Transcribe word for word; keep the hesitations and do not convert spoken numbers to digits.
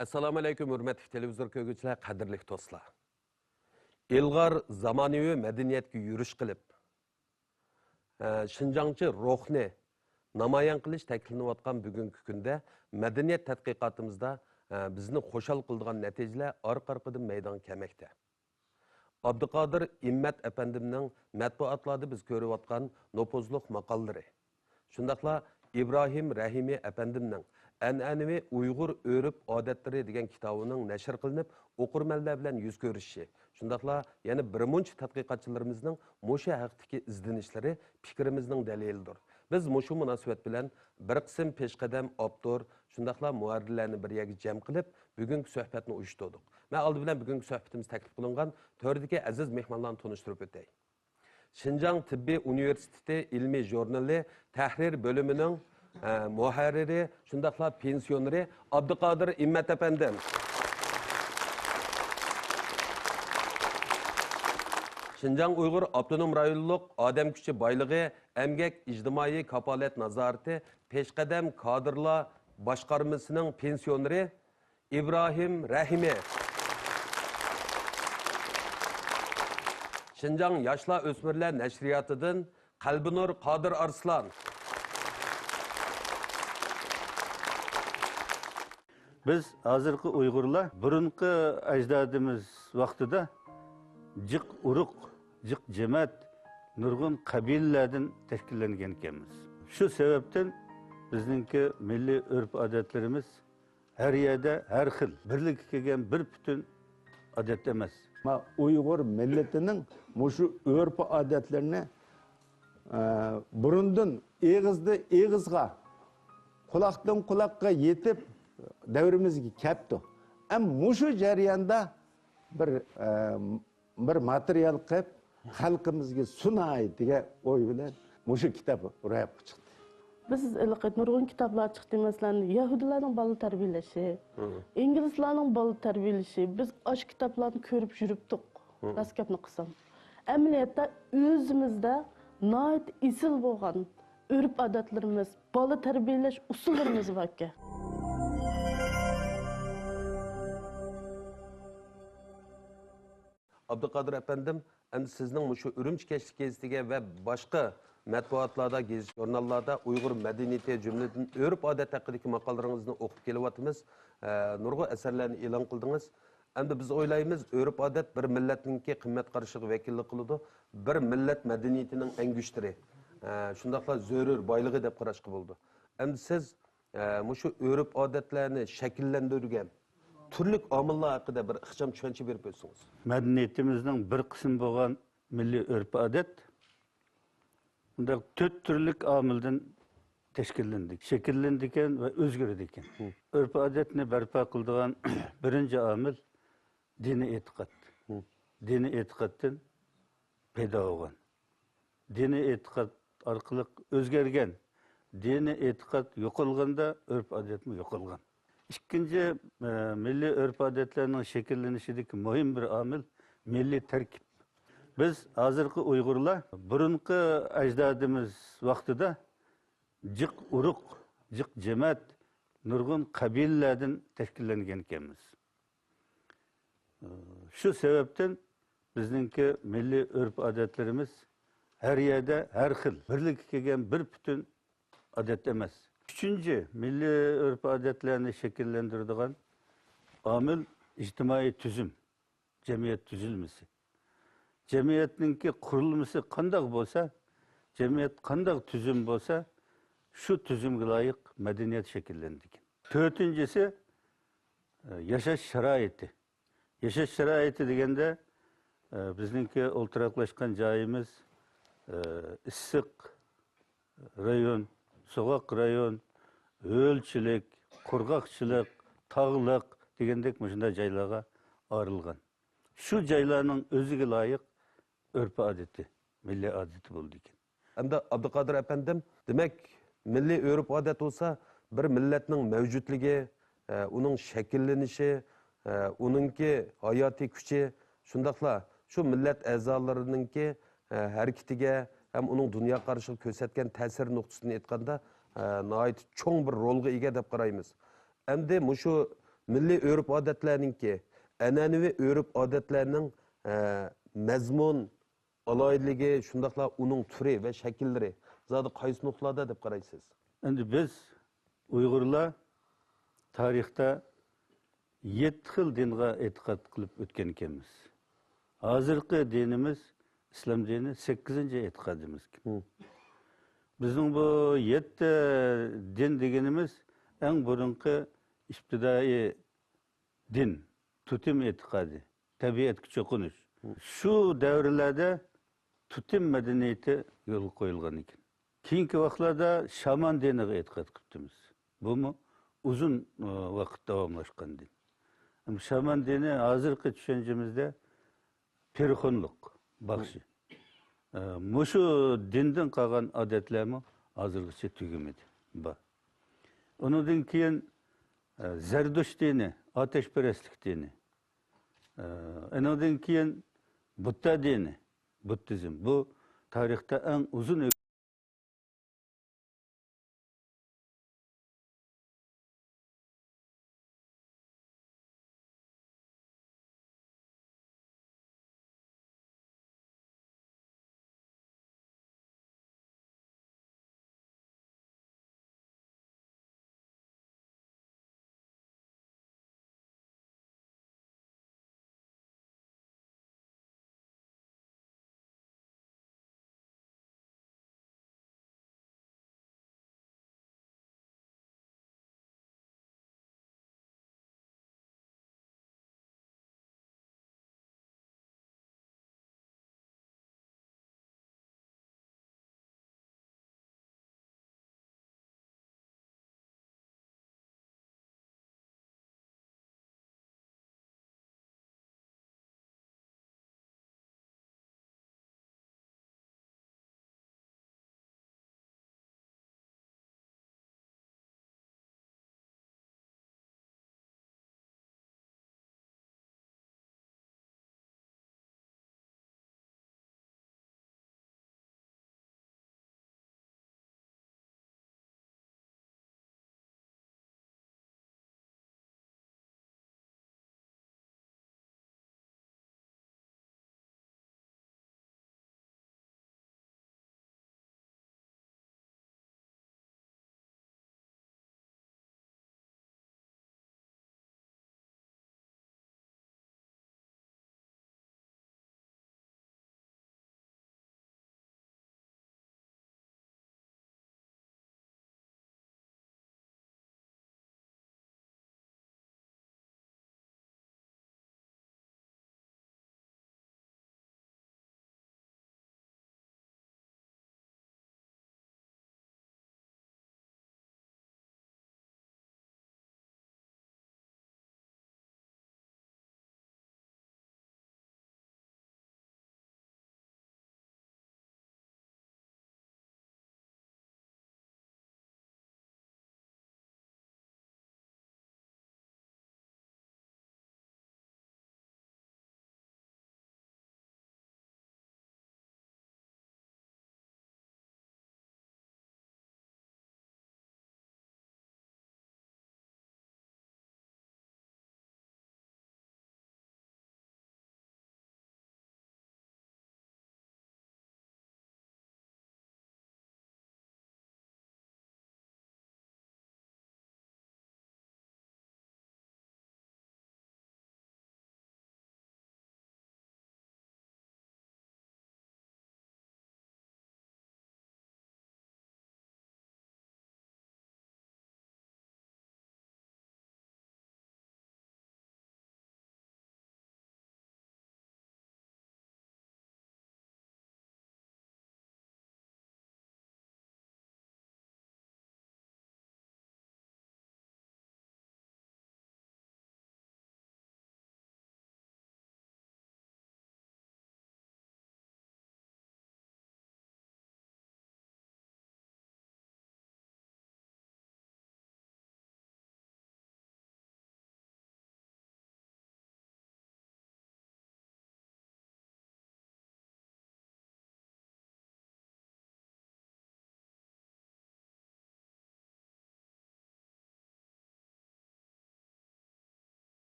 ئەسسالامۇ ئەلەيكۇم، ھۆرمەتلىك تېلېۋىزور كۆرگۈچىلەر، قەدىرلىك دوستلار! ئىلغار زامانىۋى مەدەنىيەتكە يۈرۈش قىلىپ، ئە، شىنجاڭچە روھنى نامايان قىلىش تەكىتلىنىۋاتقان بۈگۈنكى كۈندە مەدەنىيەت تەتقىقاتىمىزدا، ئە، بىزنى خۇشال قىلىدىغان نەتىجىلەر ئارقا-ئارقىدىن مەيدانغا كەلمەكتە. ئابدۇقادىر ئىممەت ئەپەندىمنىڭ مەتبۇئاتلاردا بىز كۆرۈۋاتقان نوپۇزلۇق ماقالىلىرى، شۇنداقلا ئىبراھىم رەھىمى ئەپەندىمنىڭ ئەنئەنىۋى ئۇيغۇر ئۆرپ-ئادەتلىرى دېگەن كىتابىنىڭ نەشر قىلىنىپ، ئوقۇرمەنلەر بىلەن يۈز كۆرۈشۈشى، شۇنداقلا يەنە بىر مۇنچە تەتقىقاتچىلىرىمىزنىڭ مۇشۇ ھەقتىكى ئىزدىنىشلىرى پىكرىمىزنىڭ دەلىلىدۇر. بىز مۇشۇ مۇناسىۋەت بىلەن بىر قىسىم پېشقەدەم ئاپتور، شۇنداقلا مۇھەررىرلەرنى بىر يەرگە جەم قىلىپ، بۈگۈنكى سۆھبەتنى ئۇيۇشتۇردۇق. مەن ئالدى بىلەن بۈگۈنكى سۆھبىتىمىز تەكلىپ قىلىنغان تۆردىكى ئەزىز مېھمانلارنى تونۇشتۇرۇپ ئۆتەي. شىنجاڭ تېببىي ئۇنىۋېرسىتېتى ئىلمىي ژۇرنىلى تەھرىر بۆلۈمىنىڭ، ئە، مۇھەررىرى، شۇنداقلا پېنسىيونېرى ئابدۇقادىر ئىممەت ئەپەندىم. شىنجاڭ ئۇيغۇر ئاپتونوم رايونلۇق ئادەم كۈچى بايلىقى ئەمگەك ئىجتىمائىي كاپالەت نازارىتى پېشقەدەم كادىرلار باشقارمىسىنىڭ پېنسىيونېرى ئىبراھىم رەھىمى. شىنجاڭ ياشلار ئۆسمۈرلەر نەشرىياتىدىن قەلبىنۇر قادىر ئارسلان. بىز ھازىرقى ئۇيغۇرلار بۇرۇنقى ئەجدادىمىز ۋاقتىدا جىق ئۇرۇق، جىق جەمەت، نۇرغۇن قەبىلىلەردىن تەشكىللەنگەن ئىكەنمىز. شۇ سەۋەبتىن بىزنىڭكى مىللىي ئۆرپ-ئادەتلىرىمىز ھەر يەردە ھەر خىل، بىرلىككە كەلگەن بىر پۈتۈن ئادەت ئەمەس. ما ئۇيغۇر مىللىتىنىڭ مۇشۇ ئۆرپ-ئادەتلىرىنى، ئە، بۇرۇندىن ئېغىزدىن ئېغىزغا، قۇلاقتىن قۇلاققا يېتىپ دەۋرىمىزگە كەپتۇ. ئەم مۇشۇ جەرياندا بىر، ئە، بىر ماتېرىيال قىلىپ، خەلقىمىزگە سۇناي دېگەن ئوي بىلەن مۇشۇ كىتاب روياپقا چىقتى. بىز ھېلىقى نۇرغۇن كىتابلار چىقتى، مەسىلەن، يەھۇدىيلارنىڭ بالا تەربىيەلىشى، مم. ئىنگلىزلارنىڭ بالا تەربىيەلىشى. بىز ئاشۇ كىتابلارنى كۆرۈپ يۈرۈپتۇق، مم. راست گەپنى قىلسام. ئەمەلىيەتتە ئۆزىمىزدە ناھايىتى ئېسىل بولغان ئۆرپ-ئادەتلىرىمىز، بالا تەربىيەلەش ئۇسۇللىرىمىز باركەن. ئابدۇقادىر ئەپەندىم، ئەمدى سىزنىڭ مۇشۇ ئۈرۈمچى كەچلىك گېزىتىگە ۋە باشقا مەتبۇئاتلاردا، گېزىت ژۇرناللاردا ئۇيغۇر مەدەنىيىتى، جۈملىدىن ئۆرپ-ئادەت ھەققىدىكى ماقالىلىرىڭىزنى ئوقۇپ كېلىۋاتىمىز. ئە، نۇرغۇن ئەسەرلەرنى ئېلان قىلدىڭىز. ئەمدى بىز ئويلايمىز، ئۆرپ-ئادەت بىر مىللەتنىڭكى قىممەت قارىشىغا ۋەكىللىك قىلىدۇ. بىر مىللەت مەدەنىيىتىنىڭ ئەڭگۈشتىرى، ئە، شۇنداقلا زۆرۈر بايلىقى دەپ قاراشقا بولىدۇ. ئەمدى سىز، ئە، مۇشۇ ئۆرپ-ئادەتلەرنى شەكىللەندۈرگەن تۈرلۈك ئامىللار ھەققىدە بىر ئىخچام چۈشەنچە بېرىپ ئۆتسىڭىز. مەدەنىيىتىمىزنىڭ بىر قىسمى بولغان مىللىي ئۆرپ-ئادەت مۇنداق تۆت تۈرلۈك ئامىلدىن تەشكىللىنىدۇ، شەكىللىنىدىكەن ۋە ئۆزگىرىدىكەن. مم. ئۆرپ-ئادەتنى بەرپا قىلىدىغان بىرىنچى ئامىل دىنىي ئېتىقاد. مم. دىنىي ئېتىقادتىن پەيدا بولغان. دىنىي ئېتىقاد ئارقىلىق ئۆزگەرگەن. دىنىي ئېتىقاد يوقالغاندا، ئۆرپ-ئادەتمۇ يوقالغان. ئىككىنچى، ئە، مىللىي ئۆرپ-ئادەتلەرنىڭ شەكىللىنىشىدىكى مۇھىم بىر ئامىل مىللىي تەركىب. بىز ھازىرقى ئۇيغۇرلار بۇرۇنقى ئەجدادىمىز ۋاقتىدا جىق ئۇرۇق، جىق جەمەت، نۇرغۇن قەبىلىلەردىن تەشكىللەنگەن ئىكەنمىز. شۇ سەۋەبتىن بىزنىڭكى مىللىي ئۆرپ-ئادەتلىرىمىز ھەر يەردە ھەر خىل، بىرلىككە كەلگەن بىر پۈتۈن ئادەت ئەمەس. ئۈچىنچى، مىللىي ئۆرپ-ئادەتلەرنى شەكىللەندۈرىدىغان ئامىل ئىجتىمائىي تۈزۈم، جەمئىيەت تۈزۈلمىسى. جەمئىيەتنىڭكى قۇرۇلمىسى قانداق بولسا، جەمئىيەت قانداق تۈزۈم بولسا، شۇ تۈزۈمگە لايىق مەدەنىيەت شەكىللىنىدىكەن. تۆتىنچىسى، ئە، ياشاش شارائىتى. ياشاش شارائىتى دېگەندە، ئە، بىزنىڭكى ئولتۇراقلاشقان جايىمىز، ئە، ئىسسىق رايون، سوغۇق رايون، ھۆلچىلىك، قۇرغاقچىلىق، تاغلىق دېگەندەك مۇشۇنداق جايلارغا ئايرىلغان. شۇ جايلارنىڭ ئۆزىگە لايىق ئۆرپ-ئادىتى، مىللىي ئادىتى بولىدىكەن. ئەمدى ئابدۇقادىر ئەپەندىم، دېمەك، مىللىي ئۆرپ-ئادەت بولسا بىر مىللەتنىڭ مەۋجۇتلۇقى، ئە، ئۇنىڭ شەكىللىنىشى، ئە، ئۇنىڭكى ھاياتىي كۈچى، شۇنداقلا شۇ مىللەت ئەزالىرىنىڭكى، ئە، ھەرىكىتىگە ھەم ئۇنىڭ دۇنيا قارىشىغا كۆرسەتكەن تەسىرى نۇقتىسىدىن ئېيتقاندا، ئە، ناھايىتى چوڭ بىر رولغا ئىگە دەپ قارايمىز. ئەمدى مۇشۇ مىللىي ئۆرپ-ئادەتلەرنىڭكى، ئەنئەنىۋى ئۆرپ-ئادەتلەرنىڭ، ئە، مەزمۇن ئالاھىدىلىكى، شۇنداقلا ئۇنىڭ تۈرى ۋە شەكىللىرى زادى قايسى نۇقتىلاردا دەپ قارايسىز؟ ئەمدى بىز ئۇيغۇرلار تارىختا يەتتە خىل دىنغا ئېتىقاد قىلىپ ئۆتكەن ئىكەنمىز. ھازىرقى دىنىمىز ئىسلام دىنى سەككىزىنچى ئېتىقادىمىز. بىزنىڭ بۇ يەتتە دىن دېگىنىمىز ئەڭ بۇرۇنقى ئىپتىدائىي دىن، تۇتىم ئېتىقادى، تەبىئەتكە چوقۇنۇش. شۇ دەۋرلەردە تۇتىم مەدەنىيىتى يولغا قويۇلغان ئىكەن. كېيىنكى ۋاقىتلاردا شامان دىنىغا ئېتىقاد قىپتىمىز. بۇمۇ ئۇزۇن، ئى، ۋاقىت داۋاملاشقان دىن. ئەمما شامان دىنى ھازىرقى چۈشەنچىمىزدە پېرىخونلۇق، باخشى. ئى، مۇشۇ دىندىن قالغان ئادەتلەرمۇ ھازىرغىچە تۈگىمىدى. بار. ئۇنىڭدىن كېيىن، ئى، زەردۇشت دىنى، ئاتەشپەرەسلىك دىنى. ئى، ئۇنىڭدىن كېيىن بۇددا دىنى، بۇددىزم. بۇ تارىختا ئەڭ ئۇزۇن